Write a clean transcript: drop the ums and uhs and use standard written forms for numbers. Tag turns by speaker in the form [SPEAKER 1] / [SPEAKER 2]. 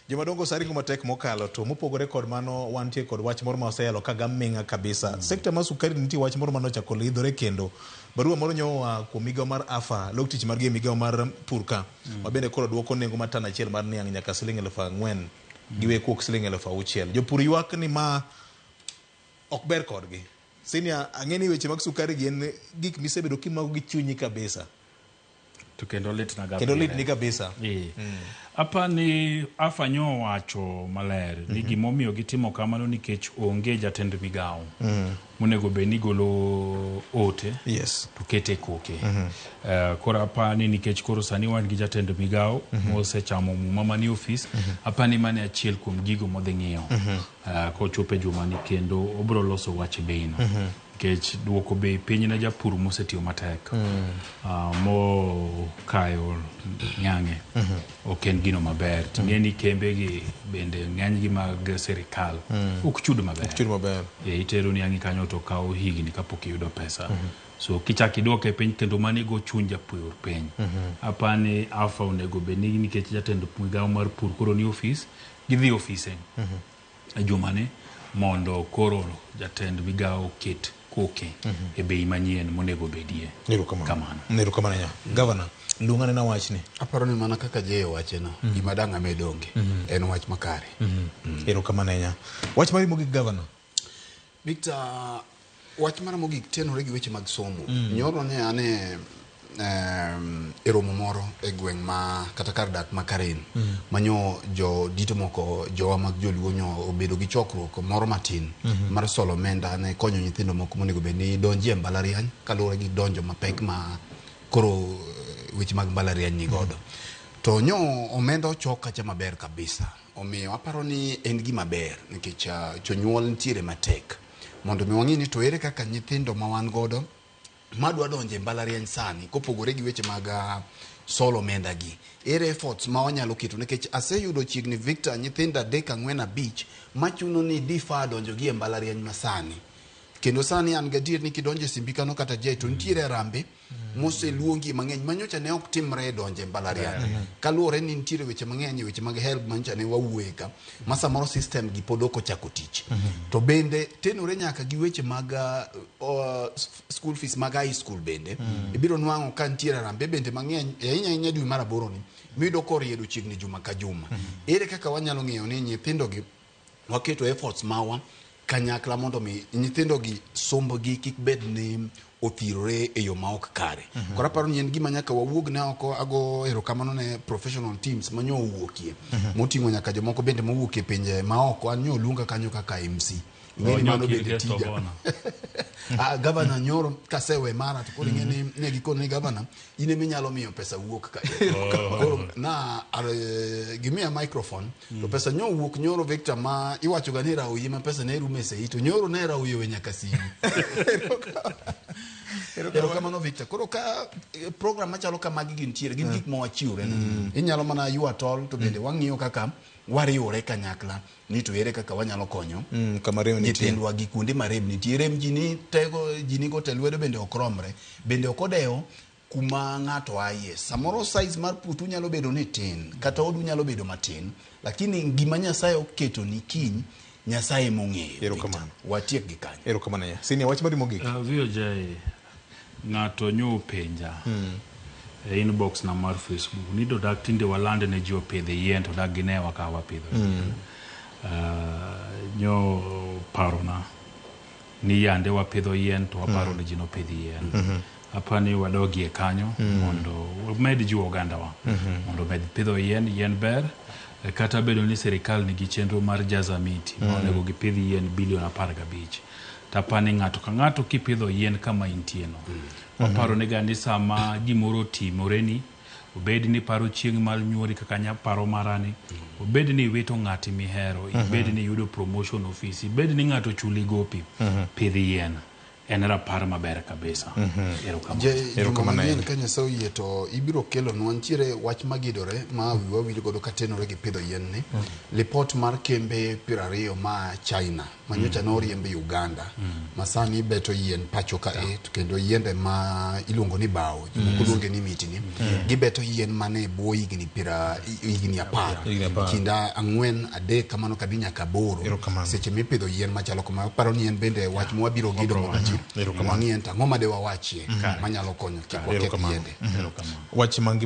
[SPEAKER 1] Jomadongo osaringo matek mokalo to mopogore kod mano wantie kod wach moro ma waseyalo ka gaming'a kabisa. Sekta mar sukari nitie wach moro manochako lidhore kendo. Barua moro nyo oa kuom migawo mar AFA, lok tich margi e migawo mar pur ka. Ma bende koro duoko nengo mar tan achiel mar niang' nyaka siling 4,000 giwe kuok siling 6,000. Jopur ywak ni ma ok ber kodgi. Senior, ang'e ni weche mag sukari gi en gik misebedo kimako gi chunyi kabisa.
[SPEAKER 2] To kendo litna ga
[SPEAKER 1] Kendo
[SPEAKER 2] pile.
[SPEAKER 1] litni kabisa.
[SPEAKER 2] Ee. Apa ni AFA nyo owacho maler ni gimomiyo gitimo kamano nikech onge jatend migawo monego bed ni golo ote to kete koke. Koro apa ni nikech koro sani wan gi jatend migawo mosechamo muma manie ofis, apa ni mano e achiel kuom gigo modhi ng'iyo kochopo e jumani kendo obiro loso wach bei no. Nikech duoko bei piny ne japur mosetiyo matek mokayo niang'e ok en gino maber. Ting'e ni kembe gi bende ng'enygi mag sirikal ok chud maber.
[SPEAKER 1] Ok chud maber.
[SPEAKER 2] E, itero niang'i kanyo to kawo higni kapok iyudo pesa. So kichak iduoke piny kendo mano igo chuny japur piny. Apani AFA onego bed ni nikech jatend migawo mar pur koro ni ofis, gidhi ofise. E jumani mondo koro jatend migawo oket koke e bei manyien monego bedie.
[SPEAKER 1] Erokamano. Erokamano ahinya. Governor, luong anena wachni.
[SPEAKER 3] Aparo ni mana kaka Jay owache no, gima dang' amed onge. En wach makare.
[SPEAKER 1] Erokamano ahinya. Wach mari mogik Governor.
[SPEAKER 3] Victor, wach mara mogik tenore gi weche mag somo. Nyoro ne an e, e romo moro e gweng' ma kata kar dak ma Karen ma nyo jodito moko jowa mag joluo nyo obedo gi chokruok moro matin mar solo omenda ne konyo nyithindo moko monego bed ni donji e mbalariany kaluwore gi donjo mapek ma koro weche mag mbalariany ni godo. To nyo omenda ochok kacha maber kabisa. Omiyo aparo ni en gima ber nikech jonyuol nitiere matek mondo mi wang'i ni to ere kaka nyithindo ma wan godo madwa donjo e mbalariany sani kopogore gi weche mag solo omenda gi, ere efforts ma wanyalo keto nikech aseyudo chiegni Victor nyithindo adek ang'wen abich machuno ni defer donjo gi e mbalariany masani. Kendo sani an gadier ni kidonjo e simbi kano kata J to nitiere harambee moseluongi mang'eny manyocha ne ok timre e donjo e mbalariany kaluwore ni nitiere weche mang'eny e weche mag HELB manyocha ne wawuoye ka ma samoro system gi pod ok ochako tich to bende tenore nyaka gi weche mag school fees mag high school bende ibiro nwang'o ka nitiere harambee bende mang'eny ahinya ahinya dwe mar aboro ni miyudo koriedo chiegni juma ka juma ere kaka wanyalo ng'eyo ni nyithindo gi waketo efforts mawa kanyakla mondo mi nyithindo gi sombgi kik bed ni othirore e yo ma ok kare. Koro aparo ni en gima nyaka wawuog ne oko ago erokamano ne professional teams manyo owuokie moting'o nyaka jomoko bende mowuok e pinje ma oko an nyo oluonga kanyo kaka MC. Ing'e ni mano bende tija. Ah, gavana nyoro kasewe mara to koro ing'e ni ne gikone ni gavana in ema inyalo miyo pesa wuok ka. Koro na gimiya microphone to pesa nyo wuok nyoro Victor ma iwacho ga ni raoyi ma pesa ne rume sei to nyoro ne raoyi owe nyaka simu. Erokamano Victor. Koro ka program machalo kamagi gintiere gin gik ma wachiwre ne. Inyalo mana ywa tol to bende wang'iyo kaka wariwore kanyakla ni to ere kaka wanyalo konyo
[SPEAKER 1] kama rem nitie.
[SPEAKER 3] nyithindwa gi kuonde ma rem nitie. Rem ji ni tego ji nigo te lwedo bende ok romre. Bende ok odewo kuma ng'ato aye. Samoro size mar puothu nyalo bedo ni tin kata odu nyalo bedo matin lakini gima Nyasaye oketo ni kiny Nyasaye mong'eyo.
[SPEAKER 1] Erokamano.
[SPEAKER 3] Watiek gi kanyo.
[SPEAKER 1] Erokamano ahinya. Senior, wach mari mogik.
[SPEAKER 2] VOJ, ng'ato nyo openja e inbox na mar Facebook ni to dak tinde waland ne ji opidh yien to dak ginewa ka wapidho yien. Nyo parona ni yande wapidho yien to waparo ni ji nopidh yien. Apani wadogie kanyo mondo wamed jiwo ogandawa mondo omed pidho yien, yien ber kata bedo ni sirikal nigi chenro mar jaza miti ma onego gipidh yien bilion 15. To apani ng'ato ka ng'ato kipidho yien kama intie no. Waparo ni ga ni sama gimoro otimoreni, obed ni iparo chieng' mar nyuoli kaka anya paro marani, obed ni iwito ng'ati mihero, ibed ni iyudo promotion ofisi, ibed ni ng'ato ochuli gopi, pidh yien. En rapar maber kabisa. Erokamano.
[SPEAKER 3] Juma
[SPEAKER 1] Erokamano
[SPEAKER 3] manyien
[SPEAKER 1] ahinya.
[SPEAKER 3] ka Nyasaye oyie to ibiro kelonwa nitiere wach magidore ma wiwa wil godo katenore gi pidho yien ni. Lipot mar kembe 20 ma China ma nyocha noriemb Uganda ma sani beto yien pacho ka e to kendo yiende ma iluongo ni bao jomoko luonge ni mitini gibeto yien mane e bwo higni 10
[SPEAKER 1] Higni 10.
[SPEAKER 3] kind 4 3 kamano kadhi nyaka 8
[SPEAKER 1] Erokamano.
[SPEAKER 3] seche mipidho yien machalo kama aparo ni en bende wach mwabiro gido mondo ji
[SPEAKER 1] Erokamano.
[SPEAKER 3] wang'i en to ang'o ma de wawachie manyalo konyo kik waketh
[SPEAKER 1] Erokamano.
[SPEAKER 3] yiende.
[SPEAKER 2] Erokamano.
[SPEAKER 1] Wach mangi